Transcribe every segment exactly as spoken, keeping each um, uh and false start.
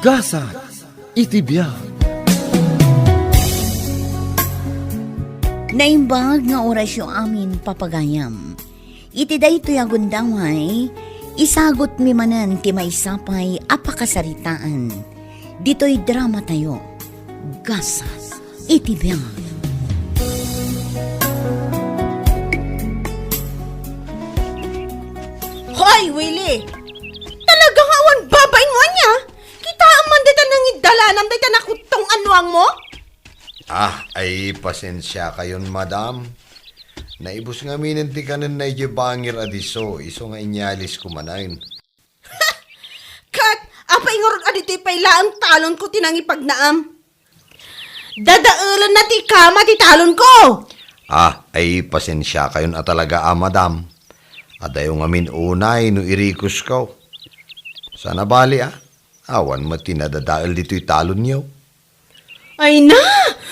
Gasat iti biag. Naimbag nga orasyo amin, papagayam. Iti daytoy a gundaway, isagutmi manen ti maysa pay a pakasaritaan. Ditoy dramatayo, Gasat iti biag. Hoy, Willie! Talaga nga awan babain mo ania? Kitaem man dayta nangidalanam dayta nakuttong a nuangmo? Ah, ay, pasensiakayon, madam. Naibus ngaminen ti kanenna idiay bangir a disso, isu nga inyalisko manen. Ket apay ngarud a ditoy pay laeng talonko ti nangipagnaam? Dadaelenna ti kama ti talonko! Ah, ay, pasensiakayon a talaga a, madam. Adayo ngamin unay no irikusko. Saan a bali, ah? Awan met ti nadadael ditoy talonyo. Ay na!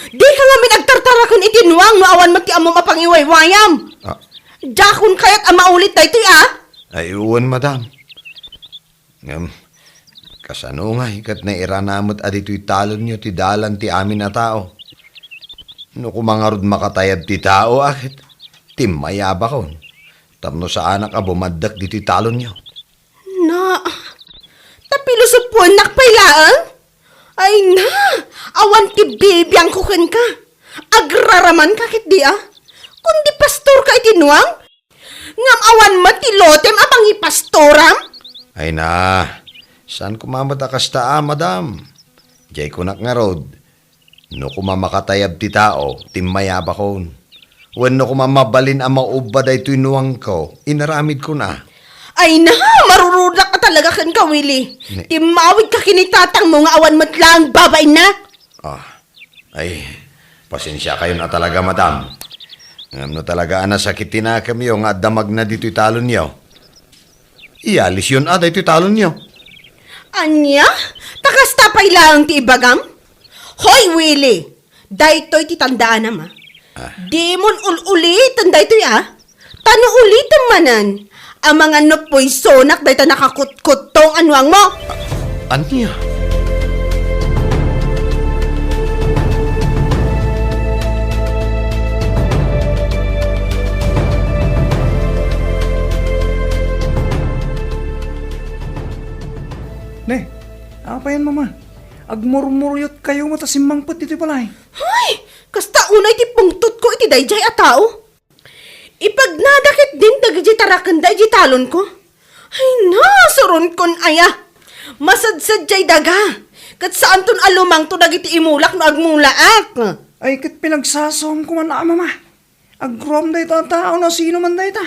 Dika ngamin agtartaraken iti nuang no awan met ti ammom a pangiwaywayam. Ah. Diakon kayat a maulit daytoy, ah! Ay, wen, madam. Ngem, kasano ngay ket nairana met a ditoy talonyo ti dalan ti amin a tao? No koma ngarud makatayab ti tao, a ket timmayabakon tapno saanak a bumaddek ditoy talonyo. Na, ta pilosopoennak pay laeng? Ay na, awan ti bibiangko kenka. Agraramanka ketdi a. Kundi pastorka iti nuang? Ngem awan met ti lotem a pangipastoram? Ay na, saan koma met a kasta a, madam. Jay kunak ngarud, no koma makatayab ti tao, timmayabakon. Wenno koma mabalin a maubba daytoy nuangko, inaramidkon a. Ay na, marurudak a talaga kenka, Willie. Ne- Timmawidka ken ni tatangmo nga awan met laeng babainna. Ah, ay, pasensiakayon a talaga, madam. Ngem no talaga a nasakit ti nakemyo nga adda magna ditoy talonyo, iyalisyon a daytoy talonyo. Ania? Ta kasta pay laeng ti ibagam? Hoy, Willie! Daytoy ti tandaanam, a. Ah. Dimon ul-uliten daytoy, a. Ta no ulitem manen, amangan no puysonak dayta nakakutkuttong a nuangmo. Ania? Ne, apayan, mama? Agmurmuruyotkayo met a simmangpet ditoy balay. Hay! Kasta unay ti pungtotko iti daydiay a tao. Ipagnada ketdin dagiti tarakenda idiay talonko. Ay, nasuronkon aya! Masadsad jay daga, ket saanton a lumangto dagiti imulak no agmulaak. Ay, ket pinagsasawamko man a, mama. Agruam dayta a tao no sino man dayta.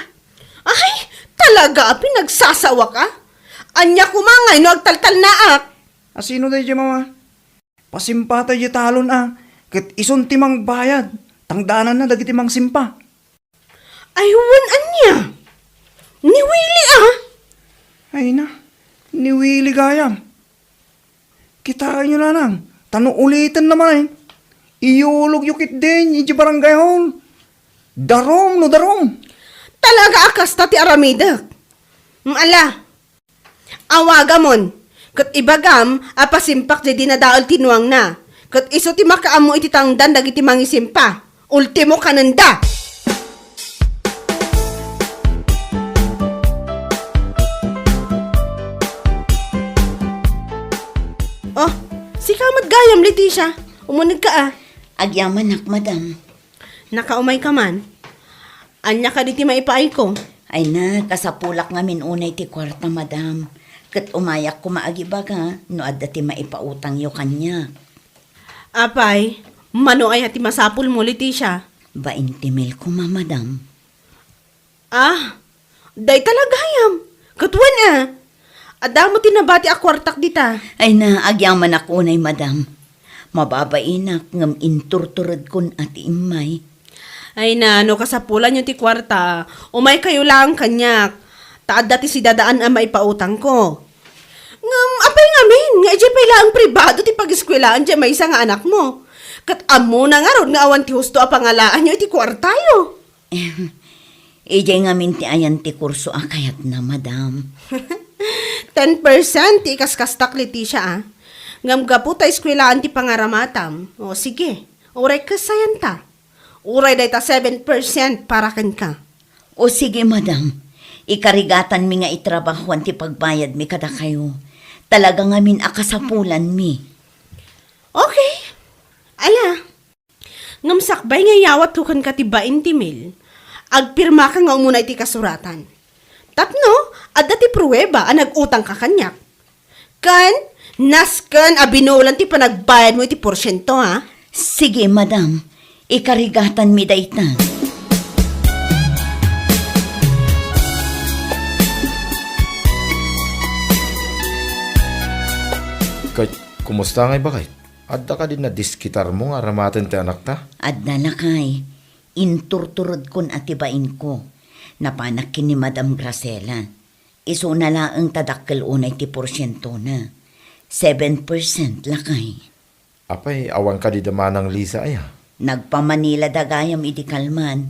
Ay, talaga a pinagsasawak a? Ania koma ngay no agtaltalnaak? A sino daydiay, mama? Pasimpatay diay talon a, ket isun ti mangbayad, tangdananna dagiti mangsimpa. Ay, wen ania? Ni Willie a? Ay na, ni Willie gayam. Kitaenyo laeng, ta no ulitenna manen, iyulogyo ketdin idiay barangay hall. Darum no darum. Talaga a kasta ti aramidek. Ala, awagamon, ket ibagam a pasimpak diay dinadael ti nuangna, ket isu ti makaammo iti tangdan dagiti mangisimpa. Ultimo kanenda. Oh, sika met gayam, Leticia. Umunegka a. Agyamanak, madam. Nakaumayka man? Ania kadi ti maipaayko? Ay na, kasapulak ngamin unay ti kuarta, madam. Ket umayak koma agibaga no adda ti maipautangyo kaniak. Apay, mano aya ti masapulmo, Leticia? Bainte mil koma, madam. Ah, dayta la gayam. Ket wen a? Adda met ti nabati a kuartak dita. Ay na, agyamanak unay, madam. Mababainak ngem inturturedkon a ti immay. Ay na, no kasapulanyo ti kuarta, umaykayo laeng kaniak, ta adda ti sidadaan a maipautangko. Ngem apay ngamin nga idiay pay laeng pribado ti pageskuelaan diay maysa nga anakmo? Ket ammona ngarud nga awan ti husto a pangalaanyo iti kuartayo. Idiay ngamin ti ayan ti kurso a kayatna, madam. Ten percent ti ikaskastak, Leticia, a. Ngem gapu ta eskuelaan ti pangaramatam, o sige, uray kasayanta. Uray dayta seven percent para kenka. O sige, madam. Ikarigatanmi nga itrabahoan ti pagbayadmi kadakayo. Talaga ngamin a kasapulanmi. Okay. Ala, ngem sakbay nga iyawatko kenka ti bain ti mil, agpirmaka nga umuna iti kasuratan. Tapno, adda ti prueba a nag-utangka kaniak. Ken, nasken a binulan ti panagbayadmo iti porsiento, ha? Sige, madam. Ikarigatanmi dayta. Ket, kumusta ngay, baket? Adda kadi nadiskitarmo nga aramaten ti anakta? Adda, lakay. Inturturedkon a ti bainko. Napanak ken ni Madam Graciela. Isuna laeng ta dakkel unay ti porsientona. Seven percent, lakay. Apay, awan kadi da manang Lisa aya? Nagpa-Manila da gayam idi kalman,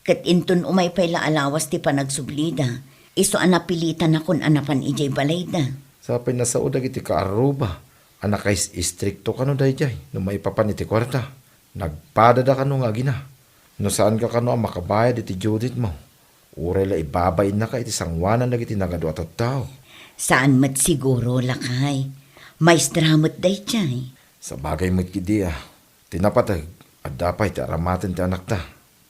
ket inton umay pay la a lawas ti panagsublida, isu a napilitanakon a napan idiay balayda. Sapay nasao dagiti kaarruba a nakais-istrikto kano daydiay no maipapan iti kuarta. Nagpadada kano nga agina. No saanka kano a makabayad iti due date mo, uray la ibabainnaka iti sangoanan dagiti nagadu a tattao. Saan met siguro, lakay. Maestra met daydiay. Sabagay met ketdi a. Ti napateg, adda pay ti aramaten ti anakta.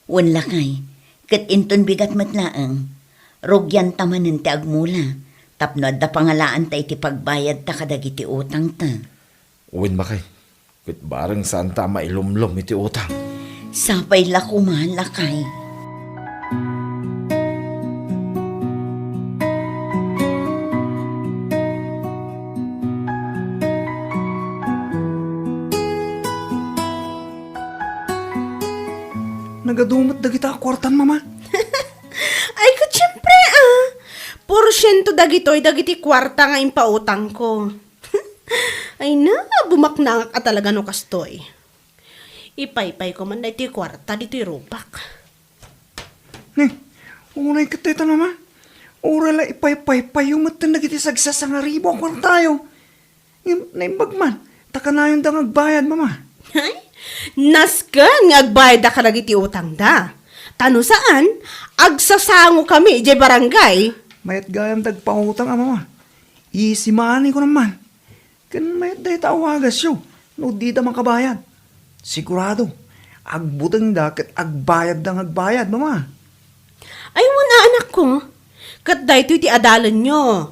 Wen, lakay, ket inton bigat met laeng, rugianta manen ti agmula, tapno adda pangalaanta iti pagbayadta kadagiti utangta. Wen, baket, ket bareng saanta a mailumlom iti utang. Sapay la koma, lakay. Nagadu met dagita a kuartan, Mama. Ay, ket siempre, ah. Porsiento dagitoy dagiti kuarta nga impautangko. Ay na, bumaknangak a talaga no kastoy. Ipaypayko man daytoy kuarta ditoy rupak. Ni, unay ket dayta, Mama. Uray la ipaypaypayyo metten dagiti sagsasangaribo a kuartayo. Ngem naimbag man, ta kanayonda nga agbayad, Mama. Ay, nasken nga agbayadda kadagiti utangda. Ta no saan, agsasangokami idiay barangay. Mayat gayam dagpautang a, Mama. Easy money ko naman. Ken mayat dayta a wagasyo no dida makabayad. Sigurado, agbutengda ket agbayadda nga agbayad, Mama. Ay, wen a, anakko, ket daytoy ti adalanyo.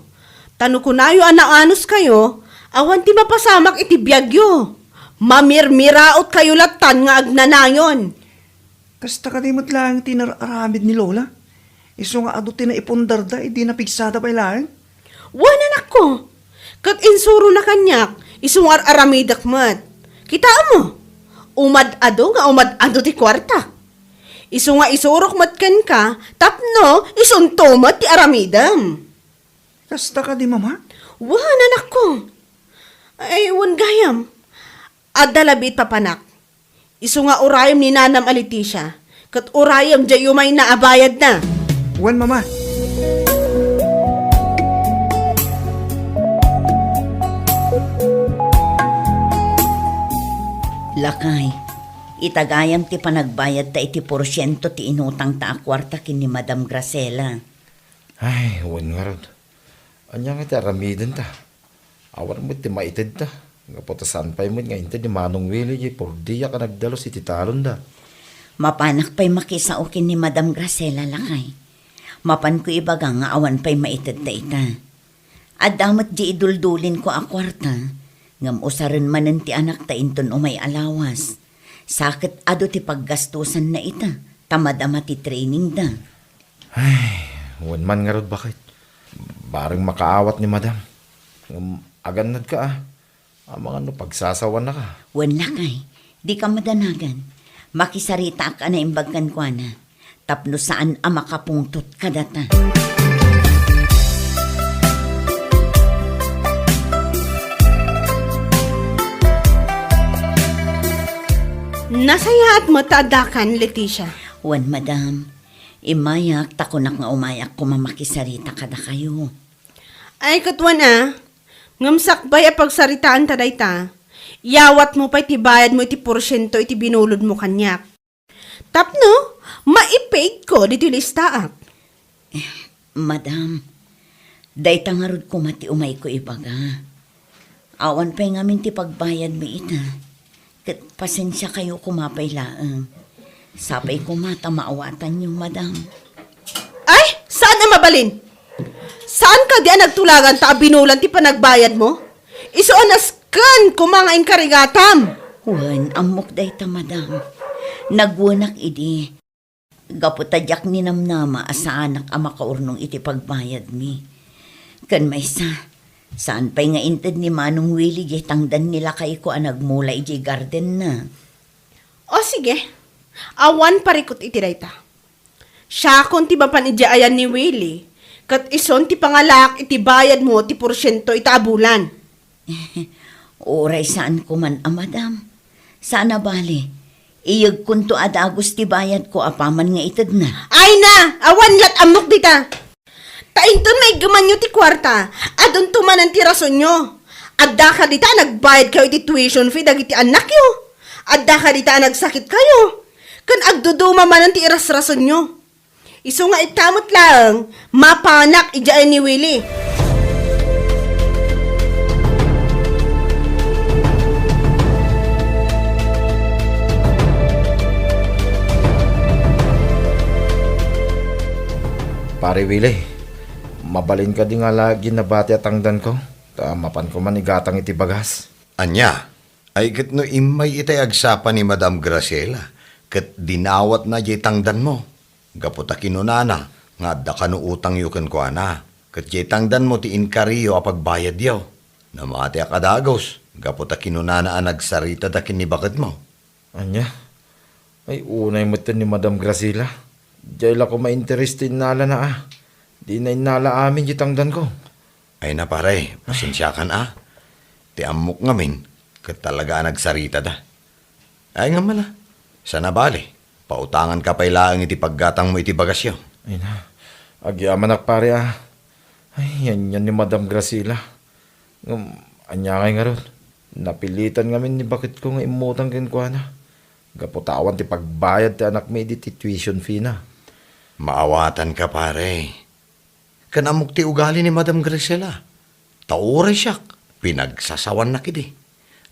Ta no kunayo a naanuskayo, awan ti mapasamak iti biagyo. Mamirmirautkayo lattan nga agnanayon. Kasta kadi met laeng ti inar-aramid ni Lola? Isu nga adu ti naipundarda idi napigsada pay laeng? Wen, anakko, ket insurona kaniak, isu nga ar-aramidek met. Kitaem, umad-adu nga umad-adu ti kuarta. Isu nga isurok met kenka tapno isunto met ti aramidem. Kasta kadi, Mama? Wen, anakko. Ay, wen gayam. Adda labi ti papanak. Isu nga urayem ni nanam a Leticia, ket urayem diay umayna a bayadna. Wen, Mama. Lakay, ita gayam ti panagbayadta iti porsiento ti inutangta a kuarta ken ni Madam Graciela. Ay, wen ngarud. Ania nga ti aramidenta? Awan met ti maitedta. Gapu ta saan pay met nga inted ni Manong Willie diay purdiak a nagdalus iti talonda. Mapanak pay makisao ken ni Madam Graciela, lakay. Mapanko ibaga nga awan pay maitedta ita. Adda met diay iduldulinko a kuarta, ngem usaren manen ti anakta inton umay a lawas. Sa ket adu ti paggastosanna ita, ta madama ti trainingda. Ay, wen man ngarud, baket. Bareng makaawat ni Madam. Ngem agannadka, a. Amangan no pagsasawaannaka. Wen, lakay, dika madanagan. Makisaritaak a naimbag kenkuana tapno saan a makapungtot kadata. Nasayaat met ta addakan, Leticia. Wen, madam. Immayak ta kunak nga umayak koma makisarita kadakayo. Ay, ket wen a. Ngem sakbay a pagsaritaanta dayta, iyawatmo pay ti bayadmo iti porsiento iti binulodmo kaniak. Tapno maipaidko ditoy listaak. Madam, dayta ngarud koma ti umayko ibaga. Awan pay ngamin ti pagbayadmi ita. Ket pasensiakayo koma pay laeng. Sapay koma ta maawatanyo, madam. Ay, saan a mabalin? Saan kadi a nagtulagan ta abinulan ti panagbayadmo? Isu a nasken koma nga inkarigatam. Wen, ammok dayta, madam. Nagwenak idi. Gapu ta diak ninamnama a saanak a makaurnong iti pagbayadmi. Ken maysa, saan pay nga inted ni Manong Willie diay tangdan ni lakayko a nagmula idiay gardenna. O sige, awan parikut iti dayta. Siakon ti mapan idiay ayan ni Willie, ket isun ti pangalaak iti bayadmo ti porsiento ita a bulan. Uray saan koman a madam. Saan a bale, iyegkonto a dagus ti bayadko apaman nga itedna. Ay na! Awan lat ammok dita! Ta inton maiggemanyo ti kuarta, adunto manen ti rasonyo. Adda kadita a nagbayadkayo iti tuition fee dagiti annakyo. Adda kadita a nagsakitkayo. Ken agduduma manen ti irasrasonyo. Isu nga ita met laeng, mapanak idiay ni Willie. Pare Willie, mabalin kadi nga alaek diay nabati a tangdanko, ta mapanko man igatang iti bagas. Ania? Ay ket no immay itay agsapa ni Madam Graciela, ket dinawatna diay tangdanmo. Gapu ta kinunana nga adda kano utangyo kenkuana, ket diay tangdanmo ti inkariyo a pagbayadyo. Namatiak a dagus, gapu ta kinunana a nagsaritada ken ni baketmo. Ania? Ay, unay metten ni Madam Graciela. Diay la koma interes ti innalana a. Dina innala amin diay tangdanko. Ay na, pare, pasensiakan a. Ti ammok ngamin, ket talaga a nagsaritada. Ay, ngem ala, saan a bale, pautanganka pay laeng iti paggatangmo iti bagasyo. Ay na, agyamanak, pare, a. Ay, ania ni Madam Graciela. Ngem, ania ngay ngarud? Napilitan ngamin ni baketko nga immutang kenkuana. Gapu ta awan ti pagbayad ti anakmi idi ti tuition fee na. Maawatanka, pare. Ken ammok ti ugali ni Madam Graciela. Ta uray siak, pinagsasawannak idi.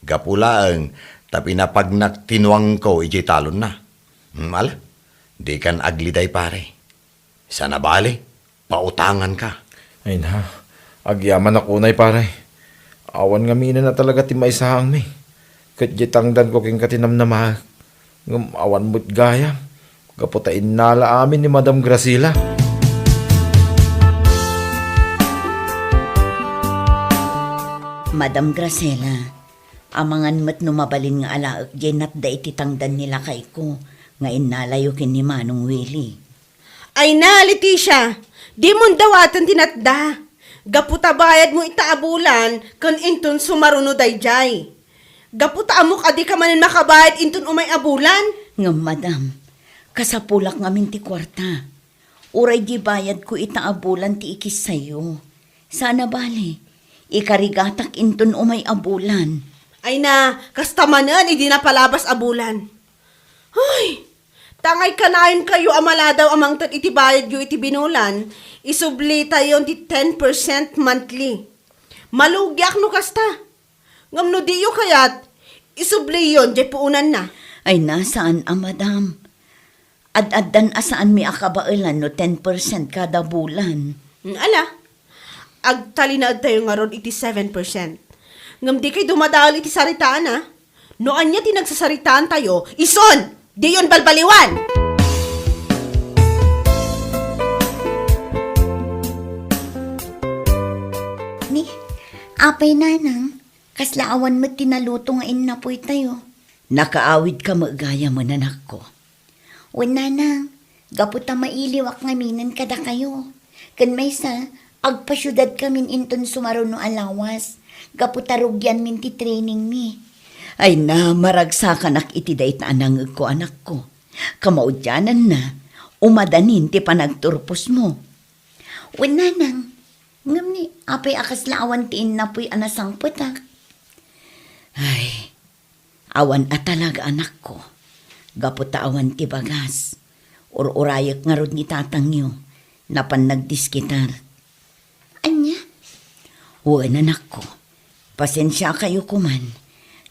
Gapu laeng ta pinapagnak ti nuangko idiay talonna. Hmm, ala, dikan agliday, pare. Saan a bale, pautanganka. Ay na, agyamanak unay, pare. Awan ngaminen a talaga ti maisaangmi. Ket diay tangdanko kenka ti namnamaek. Ngem awan met gayam, gapu ta innala amin ni Madam Graciela. Madam Graciela, amangan met no mabalin nga alaek diay natda iti tangdan ni lakayko nga innalayo ken ni Manong Willie. Ay na, Leticia, dimon dawaten ti natda. Gapu ta bayadmo ita a bulan ken inton sumaruno daydiay. Gapu ta ammok a dika manen makabayad inton umay a bulan. Ngem, madam, kasapulak ngamin ti kuarta. Uray di bayadko ita a bulan ti ikissayo. Saan a bale, ikarigatak inton umay a bulan. Ay na, kasta manen idi napalabas a bulan. Ay, tangay kanayon kayo a maladaw a mangted iti bayadyo iti binulan, isublitayon ti ten percent monthly. Malugiak no kasta. Ngem no diyo kayat, isubliyon diay puonanna. Ay na, saan a, madam. Ad-addan a saanmi a kabaelan no ten percent kada bulan. Mm, ala, agtalinaedtayo ngarud iti seven percent. Ngem dikay dumadael iti saritaana. No ania ti nagsasaritaantayo, isun, diyon balbaliwan! Ni, apay, nanang, kasla awan met ti naluto nga innapoytayo? Nakaawidka met gayam, anakko. Wen, nanang, gapu ta mailiwak ngaminen kadakayo. Ken maysa, agpasiudadkamin inton sumaruno a lawas, gapu ta rugianmin ti trainingmi. Ay na, maragsakanak iti dayta a nangegko, anakko. Kamaudiananna, umadanin ti panagturposmo. Wen, nanang, Ngem ni, apay a kasla awan ti innapuy a nasangpetak? Ay, awan a talaga, anakko. Gapu ta awan ti bagas. Ur-urayek ngarud ni tatangyo. Napan nagdiskitar. Ania? Wen, anakko. Pasensiakayo koman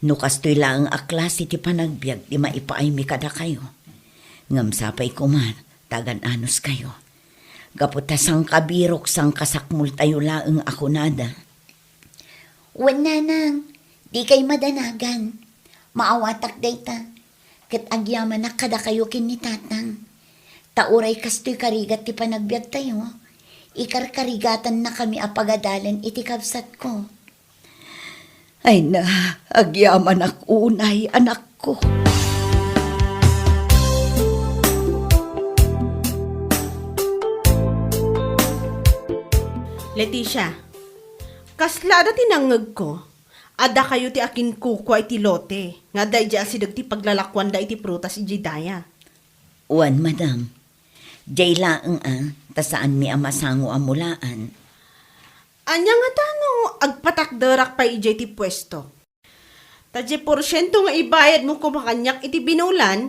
no kastoy laeng a klase ti panagbiag ti maipaaymi kadakayo. Ngem sapay koma ta agan-anuskayo. Gapu ta sangkabirok, sangkasakmoltayo laeng a kunada. Wen, nanang, dikay madanagan. Maawatak dayta. Ket agyamanak kadakayo ken ni tatang. Ta uray kastoy karigat ti panagbiagtayo, ikarkarigatan nakami a pagadalen iti kabsatko. Ay na, agyamanak unay, anakko. Leticia, kasla adda ti nangngegko, a dakayo ti akinkukua iti lote nga adda idiay asideg ti paglalakuanda iti prutas idiay daya. Wen, madam. Diay laeng a, ta saanmi a masango a mulaan. Ania ngata no agpatakderak pay idiay ti puesto? Ta diay porsiento nga ibayadmo koma kaniak iti binulan,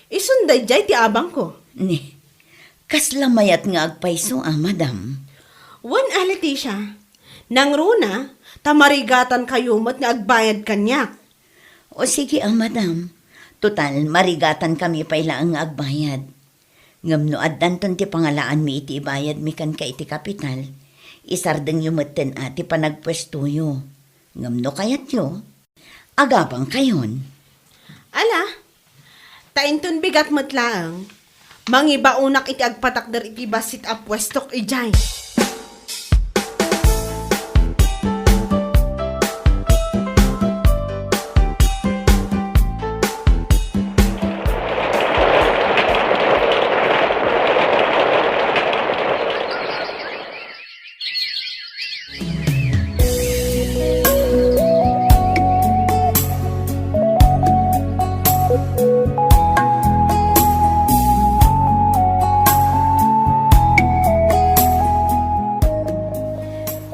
isun daydiay ti abangko. Ni, kasla mayat nga agpayso a, madam? Wen a, Leticia. Nangruna, ta marigatankayo met nga agbayad kaniak. O sige a, madam. Total, marigatankami pay laeng nga agbayad. Ngem no addanton ti pangalaanmi iti ibayadmi kenka iti kapital, isardengyo metten a ti panagpuestoyo. Ngem no kayatyo, agabangkayon. Ala, ta inton bigat met laeng, mangibaonak iti agpatakder iti bassit a puestok idiay.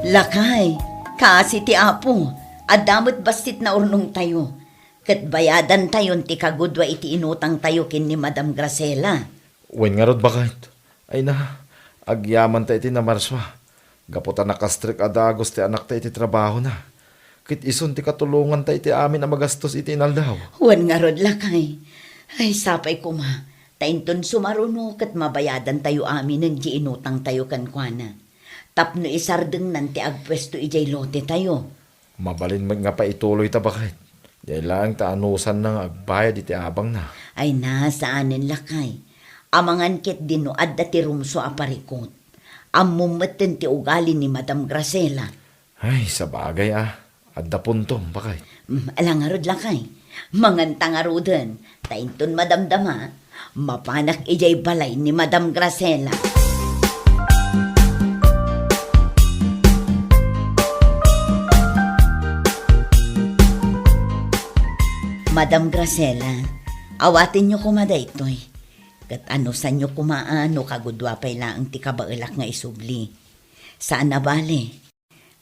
Lakay, kaasi ti Apo, adda met bassit naurnongtayo, ket bayadantayon ti kagudua iti inutangtayo ken ni Madam Graciela. Wen ngarud, baket. Ay na, agyamanta iti namarsua. Gapu ta nakastrek a dagus ti anakta iti trabahona. Ket isun ti katulonganta iti amin a magastos iti inaldaw. Wen ngarud, lakay. Ay, sapay koma, ta inton sumaruno ket mabayadantayo aminen ti inutangtayo kenkuana. Tapno isardengnan ti agpuesto idiay lotetayo. Mabalin met nga paituloyta, baket. Diay laeng ta anusanna nga agbayad iti abangna. Ay na, saanen, lakay. Amangan ketdi no adda ti rumsua a parikut. Ammom metten ti ugali ni Madam Graciela. Ay, sabagay a. Adda puntom, baket. Mm, ala ngarud, lakay. Manganta ngaruden. Ta inton madamdama, mapanak idiay balay ni Madam Graciela. Madam Graciela, awatenyo koma daytoy. Ket anusanyo koma a no kagudua pay laeng ti kabaelak nga isubli. Saan a bale.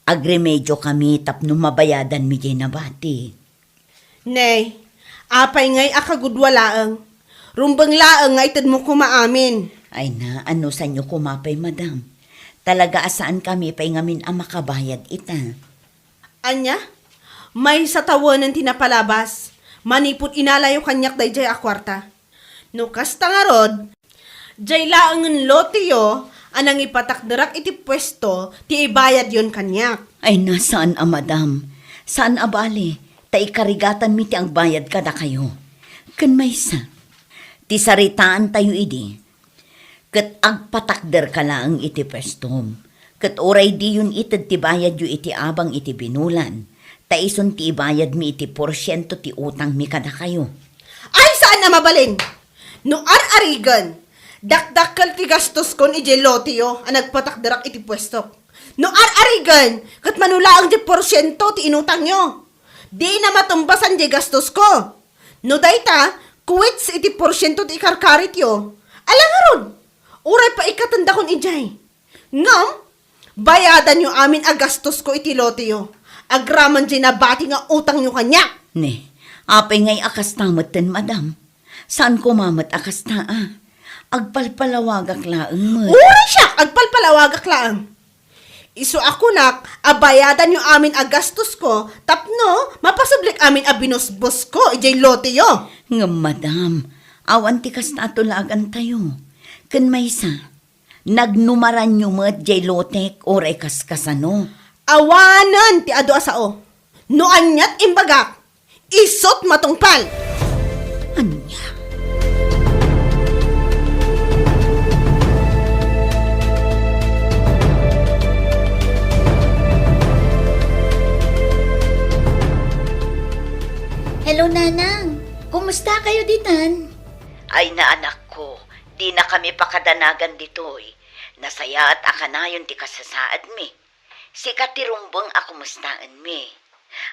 Agremediokami tapno mabayadanmi diay nabati. Nay, apay ngay a kagudua laeng? Rumbeng laeng nga itedmo koma amin. Ay na, anusanyo koma pay, madam. Talaga a saankami pay ngamin a makabayad ita. Ania? Maysa tawen ti napalabas manipud inalayo kaniak daydiay a kuarta. No kasta ngarud, diay laengen loteyo a nangipatakderak iti puesto ti ibayadyon kaniak. Ay na, saan a madam, saan a bale, ta ikarigatanmi ti agbayad kadakayo. Ken maysa, ti saritaantayo idi, ket agpatakderka laeng iti puestom. Ket uray diyon ited ti bayadyo iti abang iti binulan, ta isun ti ibayadmi iti porsiento ti utangmi kadakayo. Ay, saan a mabalin! No ar-arigen, dakdakkel ti gastoskon idiay loteyo a nagpatakderak iti puestok. No ar-arigen, ket mano laeng diay porsiento ti inutangyo. Dina matumbasan diay gastosko. No dayta, kuwits iti porsiento ti ikarkarityo. Ala ngarud, uray paikatendakon idiay. Ngem, Bayadanyo amin a gastosko iti loteyo, agraman diay nabati nga utangyo kaniak. Ne, apay ngay a kasta metten, madam? Saan koma met a kasta a. Agpalpalawagak laeng met. Uray siak, agpalpalawagak laeng. Isu a kunak a bayadanyo amin a gastosko tapno mapasublik amin a binusbosko idiay loteyo. Ngem, madam, awan ti kasta a tulagantayo. Ken maysa, nagnumaranyo met diay lotek uray kaskasano? Awanen ti adu a sao. No aniat imbagak, isut matungpal. Ania? Hello, Nanang. Kumusta kayo ditan? Ay na, anakko, dinakami pakadanagan ditoy. Nasayaat a kanayon ti kasasaadmi. Sika ti rumbeng a kumustaenmi.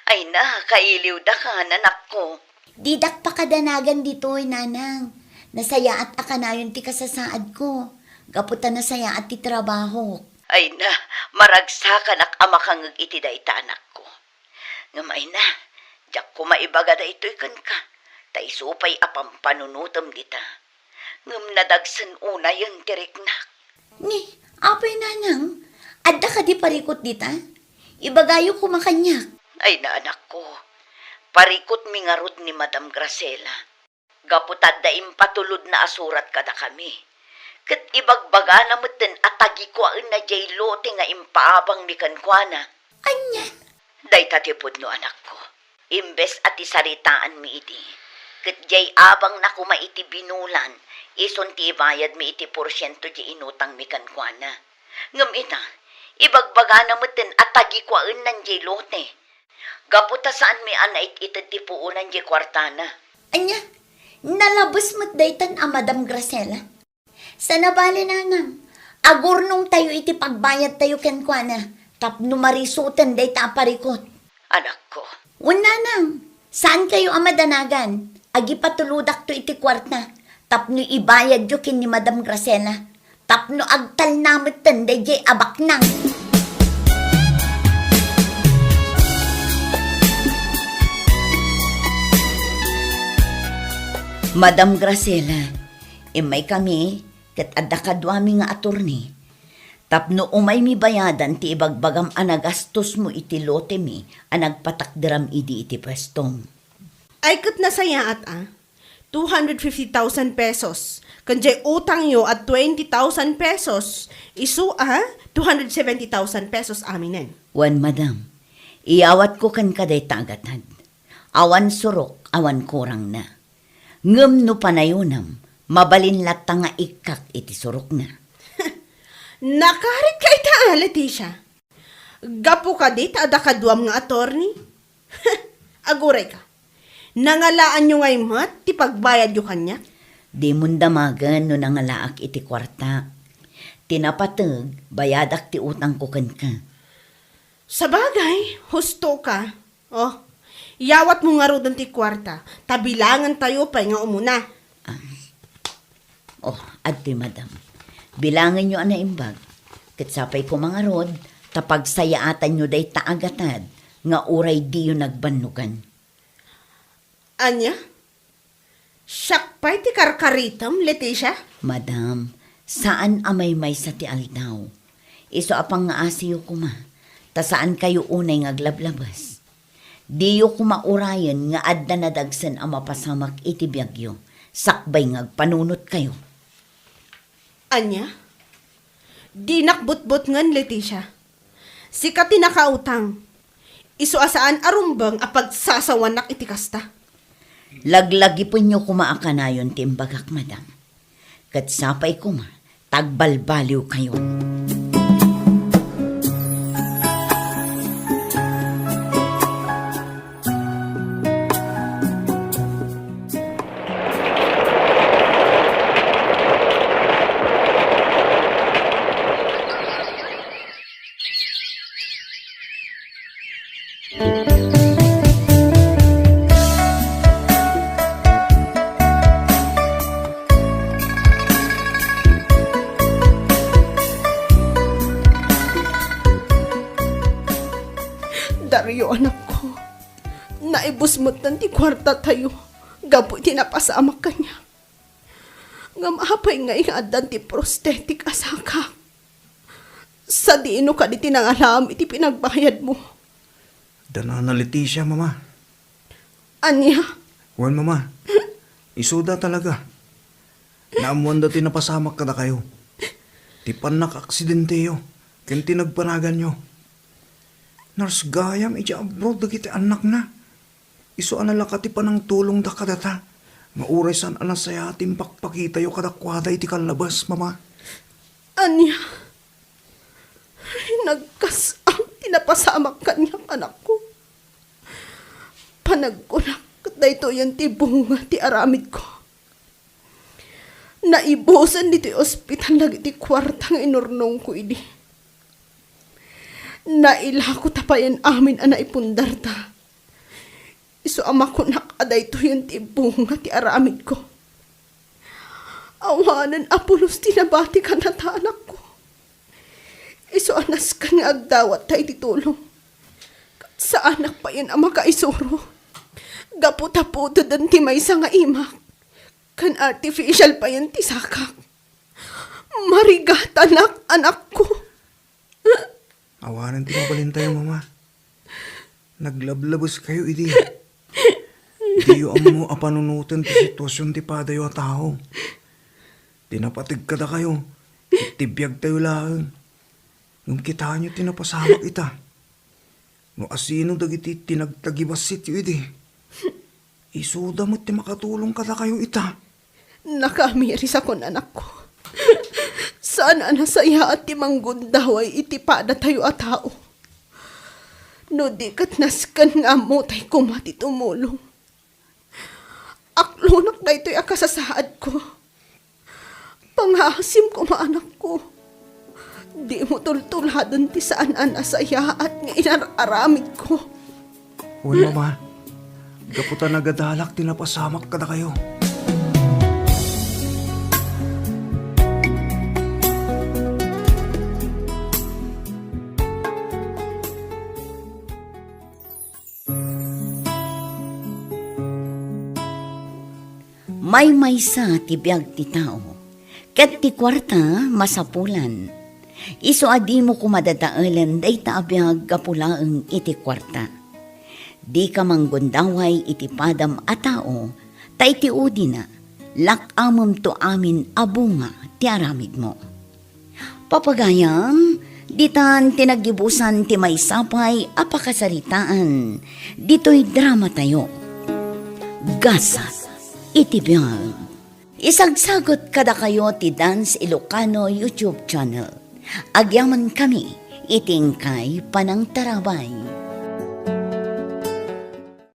Ay na, kailiwdaka, anakko. Didak pakadanagan ditoy, Nanang. Nasayaat a kanayon ti kasasaadko. Gapu ta nasayaat ti trabahok. Ay na, maragsakanak a makangeg iti dayta, anakko. Ngem ay na, diak koma ibaga daytoy kenka, ta isu pay a pampanunotem dita. Ngem nadagsen unayen ti riknak. Ni, apay, Nanang, adda kadi parikut dita? Ibagayo koma kaniak. Ay na, anakko, parikutmi ngarud ni Madam Graciela. Gapu ta adda impatulodna a surat kadakami. Ket ibagbagana metten a tagikuaenna diay lote nga impaabangmi kenkuana. Ania? Dayta ti pudno, anakko. Imbes a ti saritaanmi idi, ket diay abangna koma iti binulan, isun ti ibayadmi iti porsiento diay inutangmi kenkuana. Ngem ita, ibagbagana metten a tagikuaennan diay lote. Gapu ta saanmi a nait-ited ti puonan diay kuartana. Ania? Nalabes met daytan a Madam Graciela? Saan a bale, Nanang. Agurnongtayo iti pagbayadtayo kenkuana tapno marisuten dayta a parikut. Anakko. Wen, Nanang, saankayo a madanagan. Agipatulodakto iti kuarta tapno ibayadyo ken ni Madam Graciela tapno agtalna metten daydiay a baknang. Madam Graciela, immaykami ket adda kaduami nga atorni tapno umaymi bayadan ti ibagbagam a nagastosmo iti lotemi a nagpatakderam idi iti puestom. Ay ket nasayaat a, two hundred fifty thousand pesos, ken diay utangyo a twenty thousand pesos, isu a two hundred seventy thousand pesos aminen. Wen, madam, iyawatko kenka dayta a gatad. Awan surok, awan kurangna. Ngem no panayonam, mabalin latta nga ikkak iti surokna. Nakarit ka ita, a, Leticia. Gapu kadi ta adda kaduam nga atorni? Agurayka. Nangalaanyo ngay met ti pagbayadyo kaniak? Dimon damagen no nangalaak iti kuarta. Ti napateg, bayadak ti utangko kenka. Sabagay, husto ka. Oh, yawatmo ngaruden ti kuarta, ta bilangentayo pay nga umuna. Ah. Oh, adtoy, madam. Bilangenyo a naimbag. Ket sapay koma ngarud, ta pagsayaatanyo dayta a gatad nga uray diyo nagbannogan. Ania? Siak pay ti karkaritem, Leticia? Madam, saan a maymaysa ti aldaw. Isu a pangngaasiyo koma, ta saankayo unay nga aglablabes. Diyo koma urayen nga adda nadagsen a mapasamak iti biagyo, sakbay nga agpanunotkayo. Ania? Dinak butbutngen, Leticia. Sika ti nakautang. Isu a saan a rumbeng a pagsasawanak iti kasta. Laglagipenyo koma a kanayon ti imbagak, madam. Ket sapay koma, ta agbalbaliwkayo. Naibus metten ti kuartatayo gapu iti napasamak kaniak. Ngem apay ngay nga addan ti prosthetic a sakak? Sadino kadi ti nangalaam iti pinagbayadmo? Da Nana Leticia, Mama. Ania? Wen, Mama. Isuda talaga. Naammoanda ti napasamak kadakayo. Ti pannakaaksidenteyo ken ti nagpanaganyo. Nurse gayam idiay abroad dagiti annakna. Isu a nalaka ti panangtulongda kadata nga uray saan a nasayaat ti impakpakitayo kadakuada iti kallabas, Mama. Ania? Nagkas-am ti napasamak kaniak, anakko. Panagkunak, daytoyen ti bunga ti aramidko. Naibusen ditoy ospital dagiti kuarta nga inurnongko idi. Nailako ta payen amin a naipundarta. Isu a makunak a daytoyen ti bunga ti aramidko. Awanen a pulos ti nabati kadata, anakko. Isu a nasken nga agdawatta iti tulong. Ket saanak payen a makaisuro. Gapu ta puteden ti maysa nga imak. Ken artificial payen ti sakak. Marigatanak, anakko. Awanen ti mabalintayo, Mama. Naglablabeskakayo idi. Diyo ammo a panunoten ti situasion ti padayo a tao. Ti napateg kadakayo, ti biagtayo laeng. Ngem kitaenyo ti napasamak ita. No asino dagiti tinagtagibasityo idi, isuda met ti makatulong kadakayo ita. Nakamirisakon, anakko. Saan a nasayaat ti manggundaway iti padatayo a tao. No di ket nasken nga ammotay koma ti tumulong. Aklonak daytoy a kasasaadko. Pangaasim koma, anakko. Dimo tultuladen ti saan a nasayaat nga inar-aramidko. Wen, Mama, gapu ta nagadalak ti napasamak kadakayo. Maymaysa ti biag ti tao, ket ti kuarta masapulan. Isu a dimo koma dadaelen dayta a biag gapu laeng iti kuarta. Dika manggundaway iti padam a tao, ta iti udina, lak-amemto amin a bunga ti aramidmo. Papagayam, ditan ti naggibusan ti maysa pay a pakasaritaan ditoy dramatayo. Gasat iti biag. Isagsagut kadakayo ti Dance Ilocano YouTube channel. Agyamankami iti inkay panangtarabay.